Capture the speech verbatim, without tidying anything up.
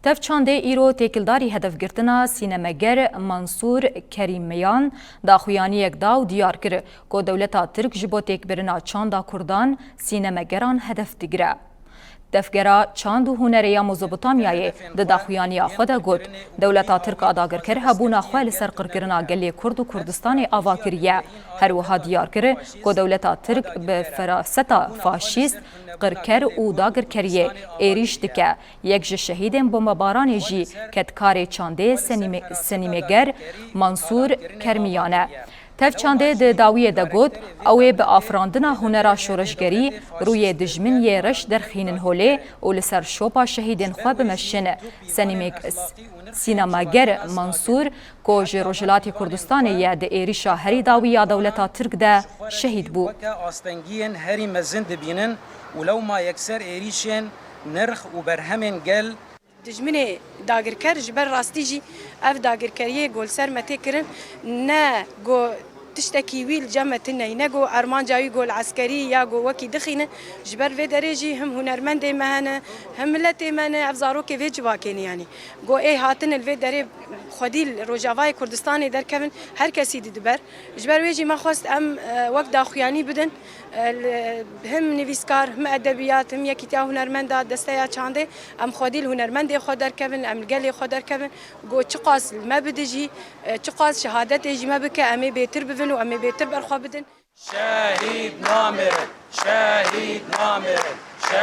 Tev çandê îro têkildarî hedefgirtina sînemeger Mansûr Kerîmiyan daxuyaniyek da û diyar kir ku dewleta Tirk ji bo têkbirina çanda Kurdan sînemegeran hedef digire. Tevgera Çand û Hunerê ya Mezopotamyayê di daxuyaniya xwe de got, dewleta Tirk a dagirker hebûna xwe li ser qirkirina gelê Kurd û Kurdistanê ava kiriye. Her wiha diyar kir ku dewleta Tirk bi feraseta faşîst, qirker û dagirkeriyê êrîş dike. Yek ji şehîdên bombebaranê jî kedkarê çandê senîme-, senîmeger Mansûr Kermiyan e. Tev çandê di dawiyê de got, ew ê bi afirandina hunera şoreşgerî rûyê dijmin yê reş derxînin holê û li ser şopa şehîdên xwe bimeşin. Senîmek-, sînemager Mansûr, ku ji Rojhilatê Kurdistanê ye, di êrîşa herî dawî ya dewleta Tirk de şehîd bû. Weke astengiyên herî mezin dibînin û lewma yekser êrîşên nirx û berhemên gel Dijminê dagirker ji ber rastî jî ev dagirkeriyê ku li ser me tê kirin, ne ku tiştekî wî li cem me tune ye, ne ku armanca wî ku li eskerî ya ku wekî dixînin. Ji ber vê derê jî him hunermendê me hene, him miletê me ne, ev zarokê vê civakê ne yanî. Ku ê hatin li vê derê xwedî li Rojavayê Kurdistanê derkevin, her kesî didiber. Ji ber wê jî me xwest em, e, wek daxuyanî bidin, e, li, him nivîskar, him edebiyat, him yekîtiya hunermenda desteya çandê, em xwedî li hunermendê xwe derkevin, em li gelê xwe derkevin, ku çiqas li me bide jî, e, çiqas şehadetê jî me bike, em ê bêtir bivin û em ê bêtir berxwe bidin. Şehîd namirin, şehîd namirin.